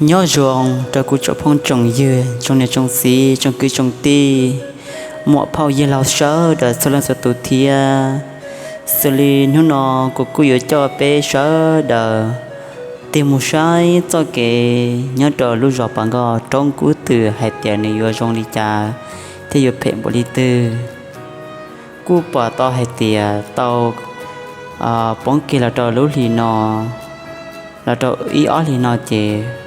Nyob zoo rau kuv tsoom phooj tsoom ywg, tsoom niam tsoom txiv, tsoom kwv tsoom tij, muam phauj yawg laus sawv daws txhua leej txhua tus thiab. Xws li hnub no kuv kuj yuav coj peb sawv daws tig mus saib txoj kev nyob rau lub zos Pov Nkoj Roob Kub Twm hais tias nws yuav zoo li cas thiab yuav phem npaum li twg. Kuj pom tau hais tias tau poob kiag los rau lub hlis no, los rau ib ob hlis no ces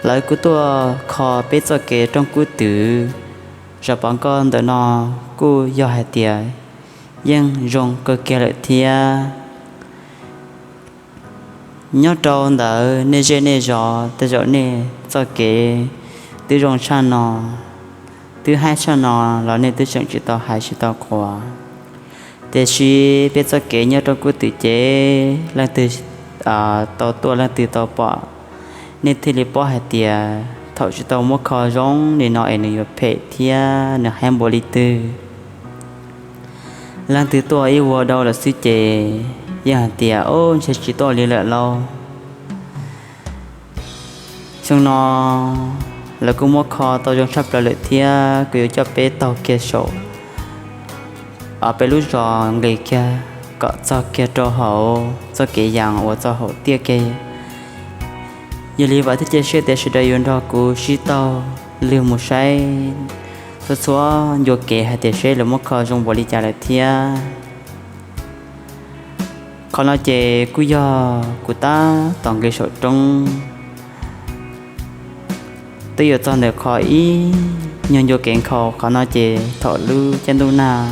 lawv kuj tuaj kho peb txoj kev Roob Kub Twm zos Pov Nkoj ntawm no kuj yog hais tias yeej zoo kawg kiag lawm thiab. Nyob rau ntawd nej zej nej zos tej zaum nej txoj kev twb zoo tshaj no, twb haib tshaj no los nej twb tseem tsis tau hais tsis tau qhuas. Tiam sis peb txoj kev nyob Roob Kub Twm ces leej twg tau tuaj leej twg tau pom, nej thiaj li paub hais tias thaum tsis tau muab kho zoo li no es nws yuav phem thiab nws haib npaum li twg. Leej twg tuaj ib vuag dau lawm xwb ces yeej hais tias, Ub, ntshe tsis tuaj li lawm lauj. Xyoo no lawv kuj muab kho tau zoo tshaj plaws lawm thiab kuv yuav coj peb taug kiag saum peb lub zos nqis kiag kom txog kiag rau hauv txoj kev yas uas txog hauv tiaj kiag. Yog li vam thiab cia siab tias sawv daws yuav nrog kuv sib taug lwg mus saib txhua txhua ncua kev hais tias seb lawv muab kho zoo npaum li cas lawm thiab. Qhov no ces kuj yog kuv tab tom nqis saum roob twb yuav txog ntawm qhov ib nyuag ncua kev nkhaus. Qhov no ces thaum lub caij ntuj nag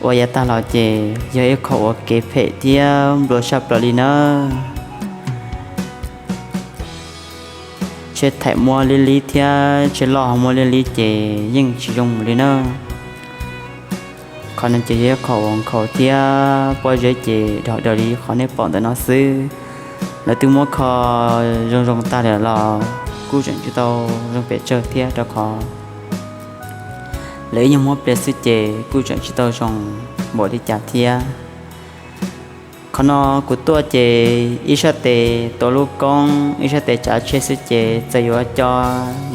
uas yav tag los ces yog ib qho uas kev phem thiab nplua tshaj plaws li nawb. Tsheb thaim muaj liab liab thiab tsheb loj ho muaj liab liab ces yeej tsis zoo mus li nawb. Qhov no ces yog ib qho uas nkhaus thiab pob zeb ces dhau dhau li qhov nej pom ntawm no xwb. Lawv twb muab kho zoo zoo tag lawm los kuj tseem tsis tau zoo pes tsawg thiab rau qhov lawv ib nyuag muab pliag xwb ces kuj tseem tsis tau zoo npaum li cas thiab. Qhov no kuv tuaj ces ib sab tes tuav lub koob ib sab tes tsav tsheb xwb ces txawm yuav co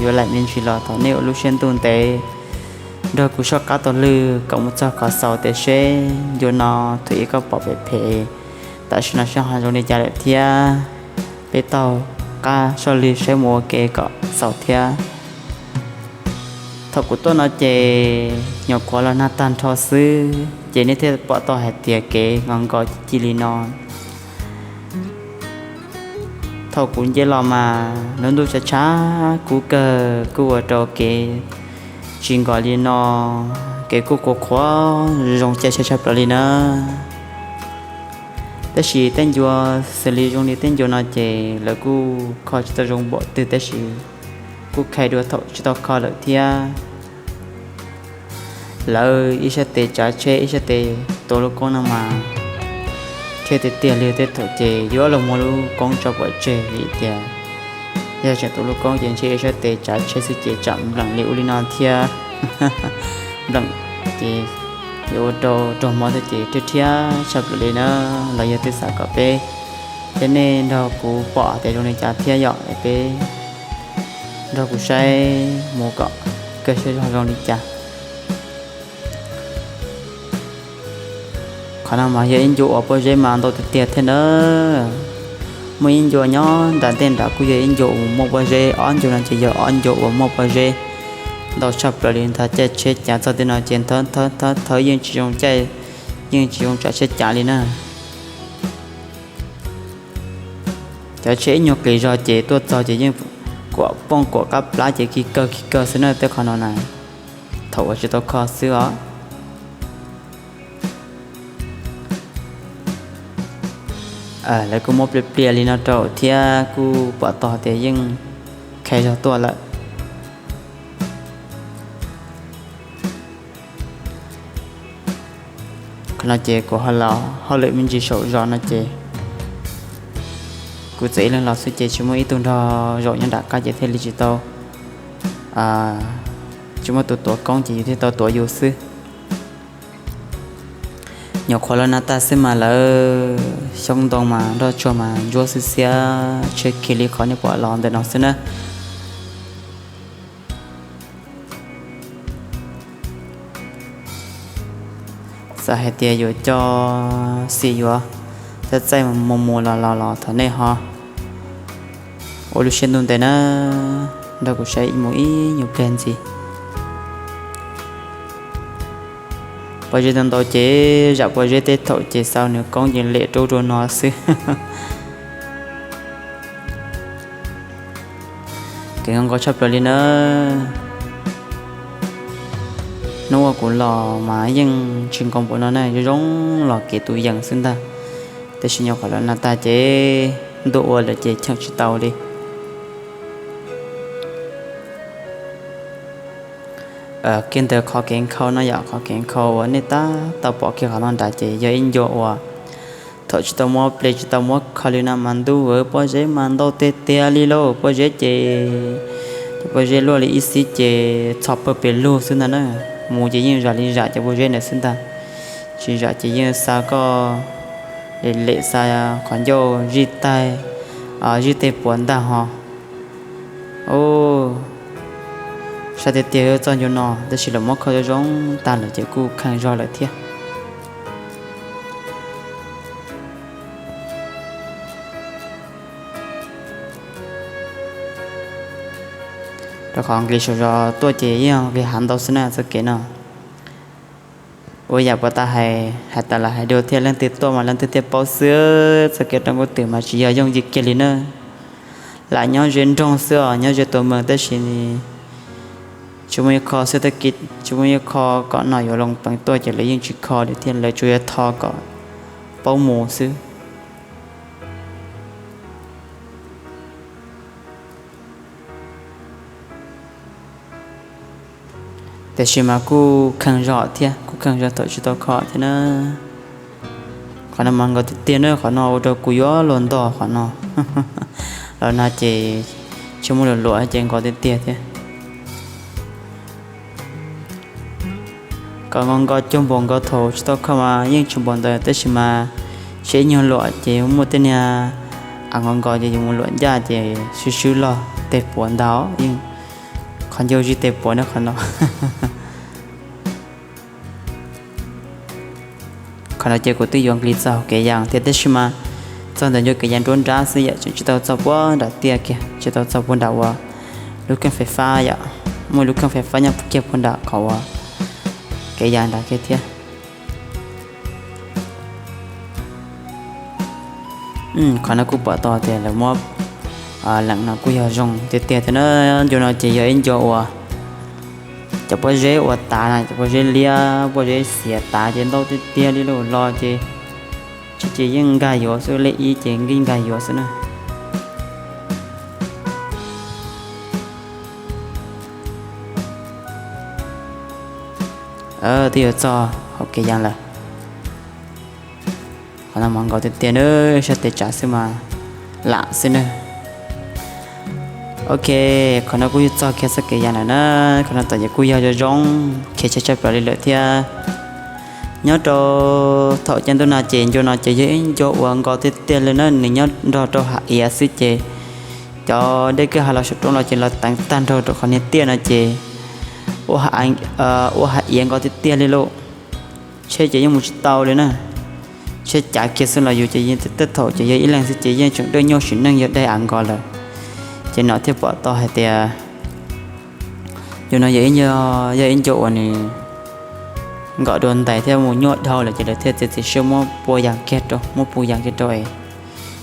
yuav laim me ntsis los thov nej ua lub siab ntuj ntev nrog kuv soj qab taug lwg kom mus txog qhov xaus tias seb ncua no thaum ub koj pom phem phem, tam sim no seb ho zoo li cas lawm thiab. Peb taug qab soj lwg saib mus ua ke kom xaus thiab. Thaum kuv tuaj no ces nyuam qhuav los nag tag nrho xwb ces nej thiaj pom tau hais tias kev nkaus nkaus ci ci li no. Thaum kuv nce los mas lub ntuj tshav tshav kub kawg kuj ua rau kev tsis nkaus li no, kev kuj qhuav qhuav zoo caij tshaj tshaj plaws li na. Tab sis tej ncua xws li zoo li tej ncua no ces lawv kuj kho tsis tau zoo npaum twg tab sis kuj khai dua thaum tsis tau kho lawm thiab. Lawv ib sab tes tsav tsheb ib sab tes tuav lub koob no mas thiab tiag tiag li tej thaum ces yuav los muab lub koob tso pov tseg vim tias yog tseem tuav lub koob ces ntshe ib sab tes tsav tsheb xwb ces tsam npleem li ub li no thiab. Npleem ces yuav ua rau raug mob thiab ces rhiab rhiab tshaj plaws li na. Los yog twb xav kom peb thiab nej nrog kuv pom tias zoo li cas thiab yom, peb nrog kuv saib mus kom kawg saib zoo zoo li cas. Qhov no mas yog ib ncua uas pob zeb mas ntau tiag tiag thiab na. Muaj ib ncua nyob nram ntej nrad kuj yog ib ncua uas muaj pob zeb, ob ncua no ces yog ob ncua uas muaj pob zeb ntau tshaj plaws li ntag. Caij tsheb cav txog tej no ces thawb thawb thawb yeej tsis zoo caij, yeej tsis zoo tsav tsheb cav li na. Cov tsheb ib nyuag qis zog ces tuaj txog ces yeej kuam pooj kuam qab plab ces khi kawg khi kawg xwb na tej qhov no na. Thaum uas tsis tau kho xwb os. Lawv kuj muab pliag pliag li no rau thiab kuj pom tau tias yeej khai zog tuaj lawm. Qhov no ces kuv ho los hauj lwm me ntsis saum zos no ces kuv txawm ib leeg los xwb ces tsis muaj ib tug nrog zaum nyob nram qab ces thiaj li tsis tau, tsis muaj tus tuav koob ces yus thiaj tau tuav yus xwb. Nyuam qhuav los nag tag xwb mas lawv xyoob ntoo mas nroj tsuag mas ntsuab xwb xiab tshiab kiag li qhov nej pom los ntawm no xwb na. Txawm hais tias yuav coj xim yuav txaij txaij mus mus los los los thaum nej ho ua lub siab ntuj ntev na, nrog kuv saib mus ib nyuag pliag ntxiv. Pob zeb ntau ntau ces zam pob zeb tej thaum ces xaus nws koob ces lem rau rau no xwb. Kev nqo tshaj plaws li na. Hnub uas kuv los mas yeej tsis nqo npaum no na, zoo zoo los kev tus yees xwb ntag. Tab sis nyuam qhuav los nag tag ces ntuj ua lawm ces cheem tsis tau li. Kiag ntawm qhov kev nkhaus no yom, qhov kev nkhaus uas nej tab tom pom kiag qhov no nrad ces yog ib ncua uas thaum tsis tau muab ple tsis tau muab kho li no mas ntuj aw pob zeb mas ntau tiag tiag li lauj. Pob zeb ces, cov pob zeb luaj li ib xib ces txhos pawg pes lug xwb ntag na. Mus ces yeej zam li zam cov pob zeb ntawd xwb ntag. Tsis zam ces yeej xa koj lem lem xa qhov ncauj zij taig, zij tej puav ntag ho. Sab tiag tiag txoj ncua no tab sis lawv muab kho zoo zoo tag lawm ces kuj kheej zog lawm thiab. Rau qhov nqis saum zos tuaj ces yeej nqis hav ntau xwb na txoj kev no. Ua yam puas tas hais, hais tas los hais dua thiab leej twg tuaj mas leej twg thiaj paub xwb. Txoj kev rau Nkauj Twm mas tsis yog yooj yim kiag li na. Lam nyob ze nroog xwb os, nyob ze tus mees tab sis tsis muaj ib qho xwb, tag kis tsis muaj ib qho kom no yuav loo peev tuaj ces lawv yeej tsis kho li thiab, lawv tsuas yog tho kom paub mus xwb. Tiam sis mas kuj kheej zog thiab, kuj kheej zog thaum tsis tau kho thiab na. Qhov no mas nkaus tiag tiag na, qhov no ua rau kuv yuav luag ntog qhov no. Los no ces tsis muaj luam luam ces nkaus tiag tiag thiab. Kom nkaus nkaus cuag npaum nkaus thaum tsis tau kho mas yeej tsis npaum ntawd tab sis mas tsis ib nyuag luam ces muaj tej niag av nkaus nkaus ces yus mus luam ncaj ces swb swb log tej puav ntag, yeej qhov ncauj zij tej puav na qhov no. Qhov no ces kuv twb yuav nqis txog kev yas thiab tab sis mas txog ntawm ncua kev yas nruab nrab xwb yom, tseem tsis tau txog puag nram tiaj kiag, tsis tau txog puag nram uas lub kheej fais fab yom, muaj lub kheej fais fab nyob kiag puag nram qhov uas kev yas nrad kiag thiab. Qhov no kuj pom tau tias lawv muab leem no kuj yog zoo tiag tiag thiab na. Ncua no ces yog ib ncua uas cov pob zeb ua tav na, cov pob zeb liab pob zeb xiav tav ces ntau tiag tiag li lauj, los ces tsis ces yeej nkag yuav xwb, lej ib ces nkig nkag yuav xwb na. Twb yuav txog hauv kev yas lawm. Qhov no mas nkaus tiag tiag na, sab tes tsav xwb mas lam xwb na. Ok, qhov no kuj yog txog kiag txoj kev yas lawm na. Qhov no tom ces kuj yog zoo zoo khiav tshaj tshaj plaws li lawm thiab. Nyob rau thaum caij ntuj no ces ncua no ces yog ib ncua uas nkaus tiag tiag li na, nws nyob nrog rau hav iav xwb ces cov dej kwj ha los saum roob los ces los teev tag nrho rau qhov niag tiaj no ces ua hav iav nkaus tiag tiag li lauj. Tsheb ces yeej mus tsis tau li na. Tsheb cav kiag xwb los yus ces yeej tej thaum ces yog ib leeg xwb ces yeej tseem dej nyuaj sim neej yog dej av nkaus lawm. Ces no thiaj pom tau hais tias yus no yog ib ncua uas nws nkaum dua ntais thiab mus nyuaj dhau lawm ces lawv thiaj txiav txim siab muab pua yas kiag rau, muab pua yas kiag rau es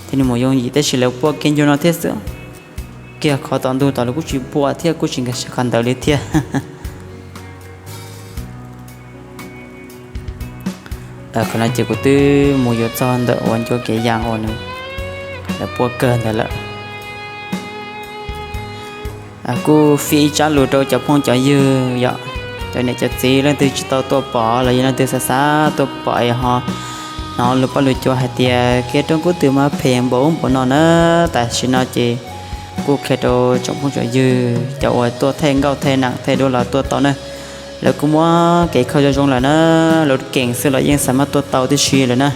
thiaj li mus yooj yim, tab sis lawv pua kiag ncua no thiab xwb. Kiag qhov tom ntug tom lawv kuj tsis pua thiab kuj tsis nkag siab qhov ntawd li thiab. Qhov no ces kuv twb mus yuav txog ntawm uas ncua kev yas uas nws lawv pua kawg ntawd lawm. Kuj fij ib tsab lus rau cov phooj cov ywg yom, cov niam cov txiv leej twg tsis tau tuaj pom los yog leej twg xav xav tuaj pom es ho hnov lus paj lus cua hais tias kev rau Nkauj Twm mas phem npaum ub npaum no na. Tam sim no ces kuj qhia rau tsoom phooj tsoom ywg cov uas tuaj thaij nkauj thaij nam thaij duab los tuaj tau na. Lawv kuj muab kev kho zoo zoo lawm na, lawv keem xwb los yeej xav muab tuaj tau tib si lawm na.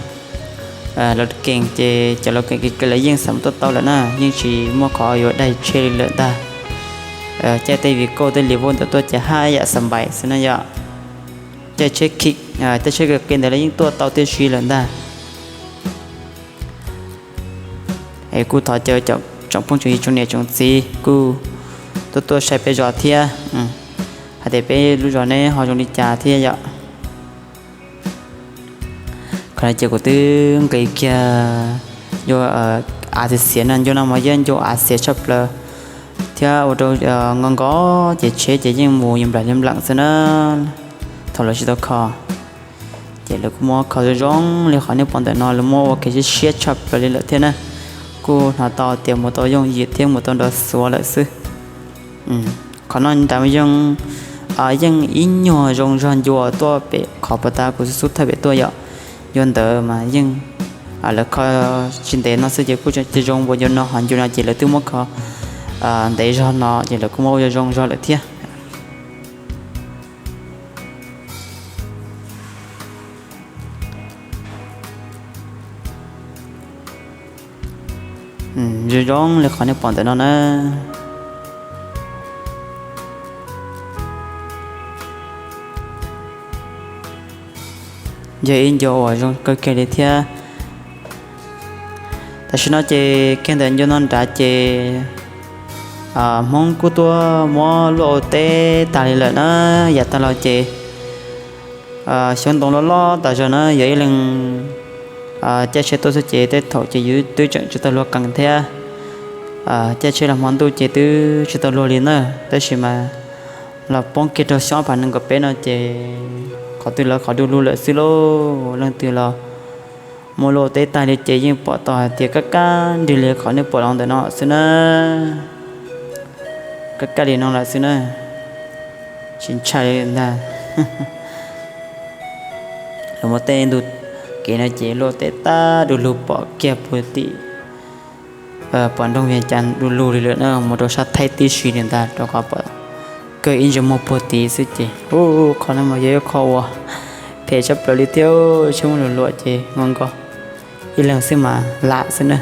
Lawv keem ces cov lawv keem kev lawv yeej xav muab tuaj tau lawm na, yeej tsis muaj qhov yuav daig tsheb li lawm ntag. Caij tej viv kauj tej li vauj ntawd tuaj ces haj yam xa npaim xwb na yom. Caij tsheb khij, tej tsheb kev qi ntawd los yeej tuaj tau tib si lawm ntag. Es kuj thov caw tsoom phooj tsoom ywg tsoom niam tsoom txiv kuj tuaj tuaj saib peb zos thiab, hais tias peb lub zos neb ho zoo li cas thiab yom. Qhov no ces kuv twb nqis kiag ncua av xiav xiav na, ncua no mas yeej ncua av xiav tshaj plaws thiab ua rau nkos nkos ces tsheb ces yeej mus yus nplam li nplam xwb na. Thaum lawv tsis tau kho ces lawv kuj muab kho zoo zoo li qhov nej pom ntawm no, lawv muab ua kev siab siab tshaj plaws li lawm thiab na. Kuj hnov tau tias mus tau yooj yim thiab mus tau nrov xuav lawm xwb. Qhov no ntawd yeej, yeej ib nyuag zoo zog ncua tuaj pem qhov puas tas kuv xub xub thawj pem tuaj yom. Ncua ntawd mas yeej lawv kho tsis ntev no xwb ces kuj tsis zoo npaum ncua no, ho ncua no ces lawv twb muab kho ntev zog no ces lawv kuj muab ua zoo zog lawm thiab. Zoo zoo li qhov nej pom ntawm no na. Yog ib ncua uas zoo kawg kiag li thiab. Tam sim no ces kiag ntawm ncua no nrad ces Hmoob kuj tuaj muab luaj ua teb tag li lawm na. Yav tag los ces xyoob ntoo loj loj tas zog na, yog ib leeg caij tsheb tuaj xwb ces tej thaum ces yus twb tseem tsis tau luag qees thiab. Caij tsheb los hmo ntuj ces twb tsis tau luag li na, tab sis mas los poob kiag rau xyoo ob phav nees nkaum peb no ces qhov twg los qhov du lug lawm xwb lauj. Leej twg los muab luaj teb tag li ces yeej pom tau hais tias kaj kaj nrig li qhov nej pom los ntawm no xwb na. Kaj kaj li no lawm xwb na, tsis ntshai li ntag. Los muab tej ntug kev no ces luaj teb tag du lug pom kiag puag tim, pom nroog Vias Cas du lug li lawm na, mus rau sab Thaib tib si li ntag, rau qhov pom kawg ib ntsis muag puag tid xwb ces, qhov no mas yog ib qho uas phem tshaj plaws li thiab, tsheb muaj luam luam ces nkos nkos ib leeg xwb mas lam xwb na.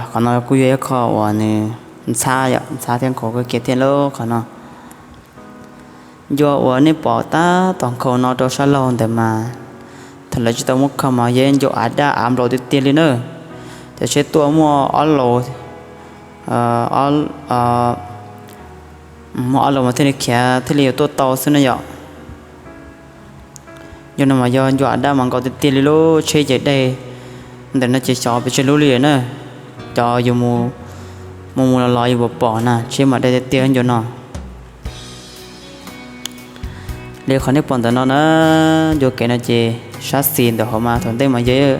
Qhov no kuj yog ib qho uas nws ntxhab yom, ntxhab thiab nkhaus kawg kiag thiab lauj qhov no. Ncua uas nej pom tab tom nkhaus no rau sab laug ntawd mas thaum lawv tsis tau muab kho mas yog ncua av daj av nplaum tiag tiag li na. Cov tsheb tuaj muaj ob laus, muaj ob laus mas thiaj li khiav thiaj li yuav tuaj tau xwb na yom. Ncua no mas yog ncua av daj mas nkaus tiag tiag li lauj, tsheb ces daig ntawm no ces xyov pes tsawg lub li lawm na. Cov yus mus mus los los yus puas pom na, tsheb mas daig tiag tiag ncua no. Li qhov nej pom ntawm no na, ncua kev no ces sab xis ntawm hauv mas thaum ntej mas yog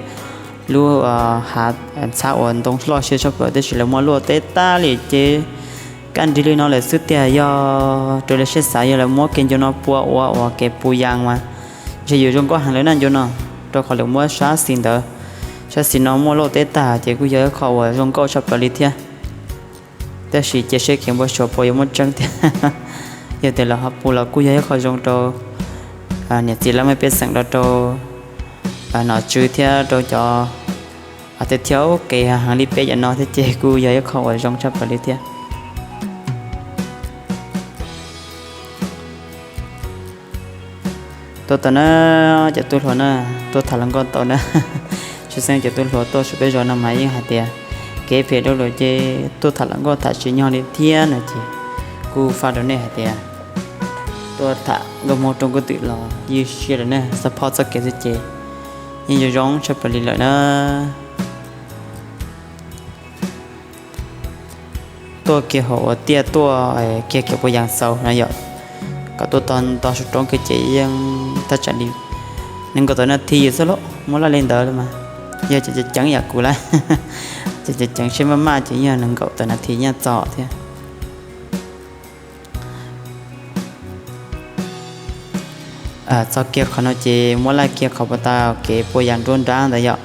lub hav ntxhab uas ntoo hlob siab tshaj plaws, tab sis lawv muab luaj teb tag li ces kaj nrig li no lawm xwb tiag. Yog raws li siab xav yog lawv muab kev ncua no pua ua ua kev puv yas mas ntshe yuav zoo nkauj heev lawm na ncua no, rau qhov lawv muab sab xis ntawd, sab xis no muab luaj teb tag ces kuj yog ib qho uas zoo nkauj tshaj plaws li thiab. Tab sis cia seb kev npau suav puas yuav muaj tseeb thiab. Yog tias lawv ho pua los kuj yog ib qho zoo rau niam txiv laj mej pej xeem, rau rau nom tswv thiab rau cov tej thiab kev heev li peb cov no thiab ces kuj yog ib qho uas zoo tshaj plaws li thiab. Tuaj tau na, cov tub hluas na, tuaj tham hluas nkauj tau na. Tshwj xeeb cov tub hluas tuaj saum peb zos no mas yeej hais tias kev phem dua lawm ces tuaj tham hluas nkauj tham tsis nyog li thiab no ces kuj faj rau nej hais tias tuaj tham nkauj Hmoob rau nkauj twm los ywj siab lawm na, xab phob txoj kev xwb ces yeej zoo zoo tshaj plaws li lawm na. Tuaj kiag hauv uas tiaj tuaj kiag kev puas yas xaus no yom, kom tuaj tog nto saum roob kiag ces yeej thaj tsam li nees nkaum tawm nas this xwb lauj, muaj laj li ntawd li mas. Yog cov ceev ceev yam kuv lawm, cov ceev ceev seb maj maj ces yog nees nkaum tawm nas this nyaj txog thiab. Txog kiag qhov no ces muab laij kiag qhov puas tas kev puas yas nruab nrab ntawd yom.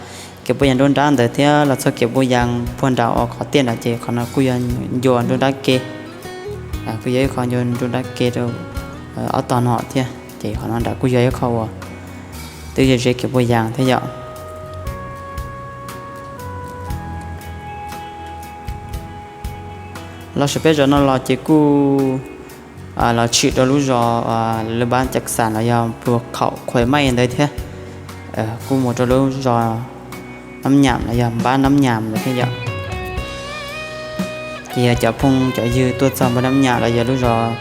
kev puas yas nruab nrab ntawd thiab los txog kev puas yas puag nram uas qhov tiaj nrad ces qhov no kuj yog ncua nruab nrab ke. Kuj yog ib qho ncua nruab nrab ke rau ob tog no thiab ces qhov no nrad kuj yog ib qho uas twb ze ze kev puas yas thiab yom. Los saum peb zos no los ces kuj los tshwm rau lub zos lawv pab cav xam los yog pus khaum khuaim maij ntawd thiab. Kuj mus rau lub zos Nab Nyam los yog npab Nab Nyam ntawd thiab yom. Ces yog cov phooj cov ywg tuaj txog npab Nab Nyam los yog lub zos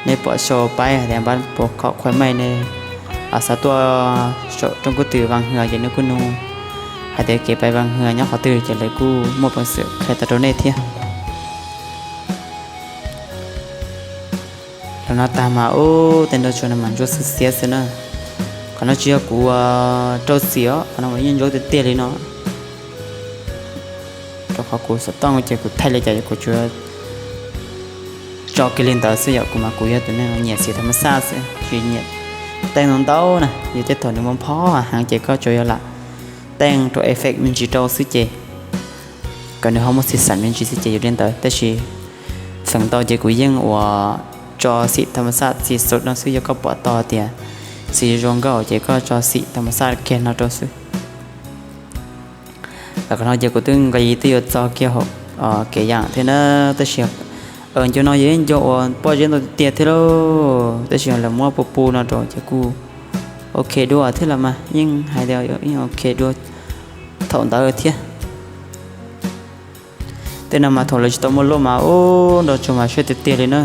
nej pom sau paib hais tias npab pus khaum khuaim maij ne, xav tuaj saum rooj kub twm Vaj Hwm ces nej kuj nug hais tias kev pais Vaj Hwm nyob qhov twg ces lawv kuj muaj peev xwm qhia tau rau nej thiab. Los no tag mas ub, tej nroj tsuas no mas ntsuab xiab xiab xwb na. Qhov no tsis yog kuv ua rau xim os, qhov no mas yeej ntsuab tiag tiag li no. Rau qhov kuv xov tooj ces kuv thaij li cas kuv tsuas tso kiag li ntawd xwb yom. Kuv mas kuv yog tus neeg nyiam xim thas mas xaj xwb, tsis nyiam teej ntau ntau na. Yog tej thaum nws muaj phob heev ces koj tsuas yog lam teej rau effect me ntsis rau xwb ces kom nws ho muaj xim xam me ntsis xwb ces yog li ntawd. Tab sis feem ntau ces kuv yeej ua tso xim thas mas xaj txi xus no xwb. Yog koj pom tau tias xim zoo nkauj ces koj tso xim thas mas xaj kiag no rau xwb. Qhov no ces kuv twb nqis twb yuav txog kiag hauv kev yam thiab na, tab sis ncua no yog ib ncua uas pob zeb ntau tiag tiag thiab lauj, tab sis lawv muab pus pus no rau ces kuj ok dua thiab los mas yeej hais tias yeej ok dua thaum ntawd thiab. Tej no mas thaum lawv tsis tau muaj loj mas ub nroj tsuas mas siab tiag tiag li na.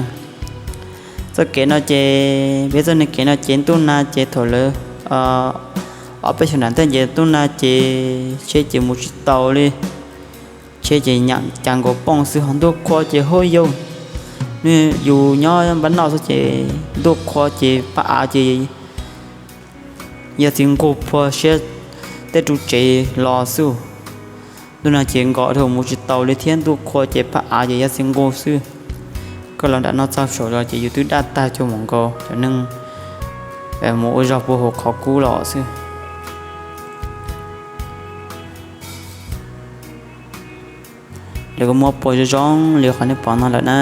Txoj kev no ces peb txoj niag kev no ces ntuj nag ces thaum lawv ob peb xyoos nram ntej ces ntuj nag ces tsheb ces mus tsis taus li. Tsheb ces nyam cas nkaus poob xwb, ho ntuj qhua ces hub yau, nej yus nyob npab noj xwb ces ntuj qhua ces paj av ces yog txiv nquj phua siab tej ru tsev los xwb. Ntuj nag ces nkaus dhau mus tsis taus li thiab ntuj qhua ces paj av ces yog txiv nquj xwb. Koj los nram no txog saum zos ces yus twb daj tag cuag mus nkaus cov neeg mus ua zog puag hauv qhov kub los xwb. Lawv kuj muab pua zoo zoo li qhov nej pom no lawm na.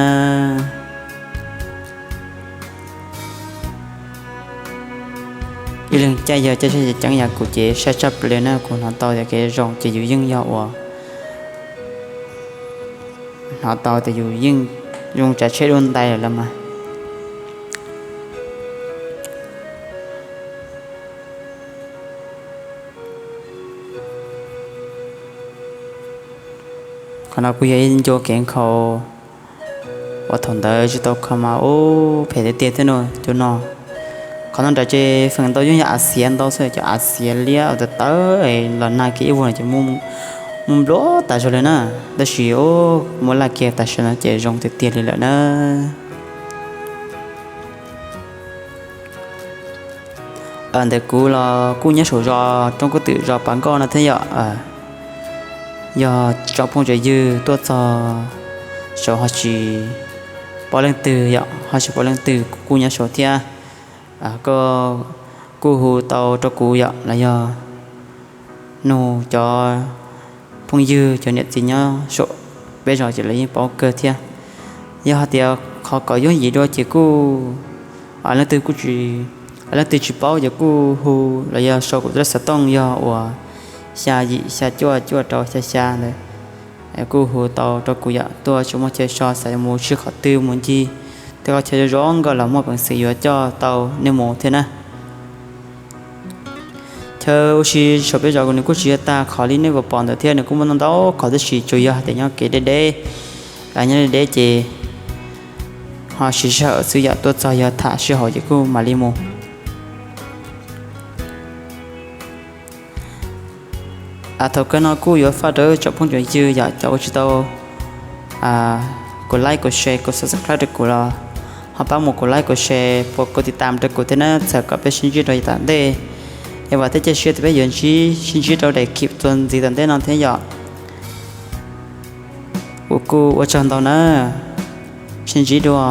Ib leeg caij yog caij tsheb ceev yam kuv ces sai tshaj plaws na, kuv hnov tau tias kev zoo ces yus yeej yog uas hnov tau tias yus yeej zoo tsav tsheb dua ntais lawm los mas. Qhov no kuj yog ib ncua kev nkhaus uas thaum ntawd tsis tau kho mas ub phem tiag tiag thiab no cov no. Qhov no nram ces feem ntau yeej yog av xiav ntau xwb, cov av xiav liab uas tawv tawv los nag kiag ib vuag no ces muaj nplua tas zog li na. Tab sis ub muab laj kiag tam sim no ces zoo tiag tiag li lawm na. Ntawm kuv los kuj nyob saum zos roob kub twm zos Pav Nkauj no thiab yom. Yog tsoom phooj tsoom ywg tuaj txog saum ho tsis paub leej twg yom, ho tsis paub leej twg kuj nyob saum thiab, koj kuj hu tau rau kuv yom, los yog nug cov phooj ywg cov niam txiv nyob saum peb zos ces lawv yeej paub kawg thiab. Yog hais tias qhov kom yooj yim dua ces kuj leej twg kuj tsis, leej twg tsis paub ces kuj hu los yog sau kuv tus xov tooj yog uas xya yim xya cuaj cuaj rau xya xya ntawd. Kuj hu tau rau kuv yom, tuaj tsis muaj chaw so xav mus ua si qhov twg mus ncig tej qhov chaw zoo zoo nkauj los muaj peev xwm yuav coj tau nej mus thiab na. Chaw ua si saum peb zos kuv nws kuj tsis yog tag qhov li nej puas pom ntawd thiab, nws kuj muaj ntau ntau qhov tab sis tsuas yog hais tias nyob kev deb deb, nyob deb deb ces ho siv sij hawm xwb yom, tuaj txog yog tham sij hawm ces kuj mam li mus. Thaum kawg no kuj yuav faj rau tsoom phooj tsoom ywg yom, cov uas tsis tau kuv like kuv share kuv subscribe rau kuv los ho pab mus kuv like kuv share puas kuv tiv tam rau kuv thiab na, txhawm kom peb sib ntsib rau yav tom ntej. Es vam thiab cia siab tias peb yuav ntsib sib ntsib rau daim clip txuas ntxiv tom ntej no thiab yom. Kuv kuj ua tsaug ntau na, sib ntsib dua.